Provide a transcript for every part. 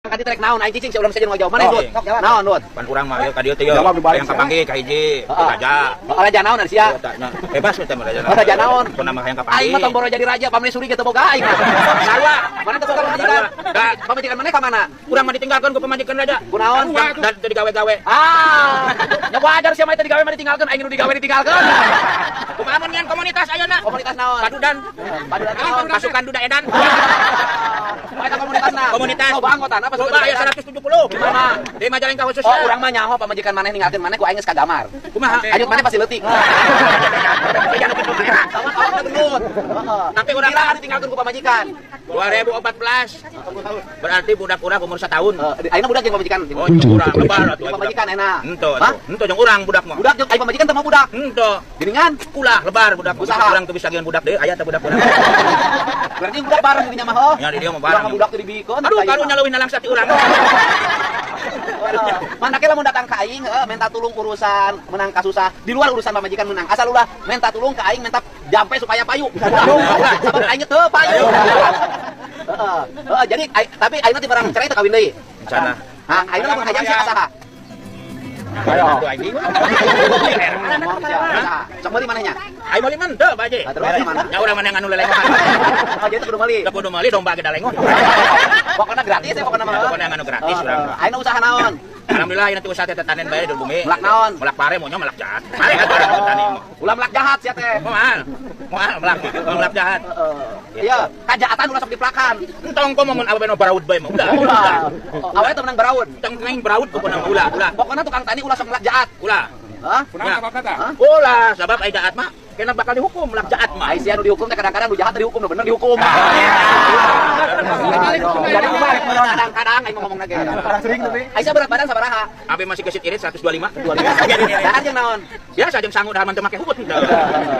Ka ditu rek naon aing cicing sia ulah sejen jawab. Mana Dut? Sok jawab. Naon Dut? Pan urang mah ieu ka dieu teh yeuh. Jawab dibalik, Yang kapanggih ka hiji, Heeh. raja. Oh, raja naon ari sia? Nya, bebas we teh mah raja. Oh, raja naon? Pun nama hayang kapanggih. Aing mah tong boro jadi raja, pamane suri ge teu boga aing mah. Sarua. Mana teu boga pamajikan? Da. Pamajikan maneh ka mana? Urang mah ditinggalkeun ku pamajikan raja. Kunaon? Dan teu digawe-gawe. Ah, ya wajar sia mah teu digawe mah ditinggalkeun, aing nu digawe ditinggalkeun. Kumaha mun nyian komunitas ayeuna? Komunitas naon? Padudan. Padudan naon? Pasukan Duda Edan. Oh, eta komunitasna. Komunitas. Loba anggotana pasukan Loba Duda aya Edan. 170. Di mana? Di Majalengka khususnya. Oh, urang mah nyaho pamajikan maneh ninggalkeun maneh ku aing geus kagamar. Kumaha? Anyut maneh pasti leutik. Sama awakna gendut. Heeh. Tapi urang Gila ditinggalkeun ku pamajikan. 2014. Berarti budak urang umur setahun. Heeh, ayeuna budak jeung pamajikan. Oh, jeung urang lebar atuh. Jeung pamajikan enak. Henteu Hah? atuh. Henteu jeung urang budak mah. Budak jeung aing pamajikan teu mau budak. Henteu. Geuningan. Ulah lebar budak. Usaha. Urang teu bisa gieun budak deui, aya teh budak urang. Berarti budak bareng dinya mah heuh. Nya di dieu mah Urang bareng. mah budak teu dibikeun. Aduh, karunya leuwih nalangsa ti urang. Mana ke lamun datang ka aing heuh minta tulung urusan menang kasusah di luar urusan pamajikan menang. Asal ulah minta tulung ka aing minta jampe supaya payu. Ulah, sabab aing teu payu. Heeh. Heeh, jadi tapi aing teh barang cerai teh kawin deui. Rencana. Hah, aing lamun hayang sia ka saha? Ayo. Aing. Ngomong sia ka saha? Sok meuli manehnya? Aing meuli mah henteu, Pak Haji. Nah, terus ka mana? Nya urang mana nganu lelegohan. Oh, jadi teu kudu meuli. Teu kudu meuli domba ge dalengon. Pokokna gratis ya pokokna mah. Pokokna nganu gratis urang mah. Aing usaha naon? Alhamdulillah ayeuna teh usaha teh tanen bae di bumi. Melak naon? Melak pare maunya melak jahat. Pare atuh urang tani mah. Ulah melak jahat sia teh. Moal. Moal melak, melak jahat. Heeh. Iya, kajahatan ulah sok dipelakan. Entong komo mun awewe nu baraud bae mah ulah. Ulah. Awewe teu menang baraud. Entong aing baraud pokona mah ulah, ulah. Pokokna tukang tani ulah sok melak jahat. Ulah. Hah? Ya. Hah? Ulah, sabab ai jahat mah kena bakal dihukum melak jahat mah. Ai sia nu dihukum teh kadang-kadang nu jahat teh dihukum, nu bener dihukum. Jadi kumaha kadang-kadang aing ngomong lagi. Sering tapi. Ai sia berat badan sabaraha? Abi masih gesit irit 125. 25. Dahar jeung naon? Biasa jeung sangu dahar mah teu make hubut henteu.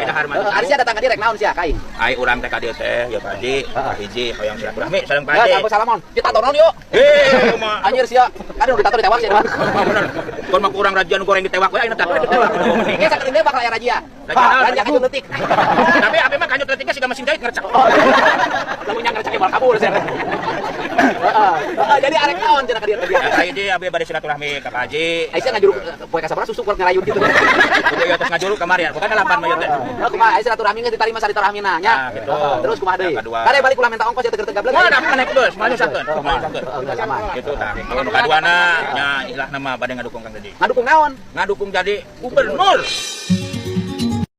Dahar mah. Ari sia datang ka dieu rek naon sia ka aing? Ai urang teh ka dieu teh ya Pak Haji, hiji hoyong silaturahmi sareng Pak Ya, Haji. salam salamon. Kita tonon yuk. Eh, mah. Anjir sia. Kan udah ditato ditewak sia. Bener. Kon mah kurang raja nu goreng ditewak we ayeuna tato ditewak. Ge sakedeung deui bakal aya razia. Razia naon? Razia kanjut leutik. Tapi abi mah kanjut leutiknya siga mesin jahit ngercek. Lamun nya ngercek bakal kabur sia. Heeh. Heeh, jadi arek naon cenah ka dieu ka dieu. Ai di abi bade silaturahmi ka Pak Haji. Ai sia ngajuru poe kasabaraha susuk kurang ngarayun gitu. Kudu ieu tos ngajuru kamari ya. Bukan delapan mah ieu teh. Heeh, kumaha ai silaturahmi geus ditarima silaturahmina nya. Ah, gitu. Heeh, terus kumaha deui? Yang kedua. Kade balik ulah minta ongkos ya teger gablek. Wah, tapi mana geus, mah nyusahkeun. Mah nyusahkeun. Heeh, geus aman. Gitu tah. Nu kaduana nya ilah nama bade ngadukung Kang Dedi. Ngadukung naon? Ngadukung jadi gubernur.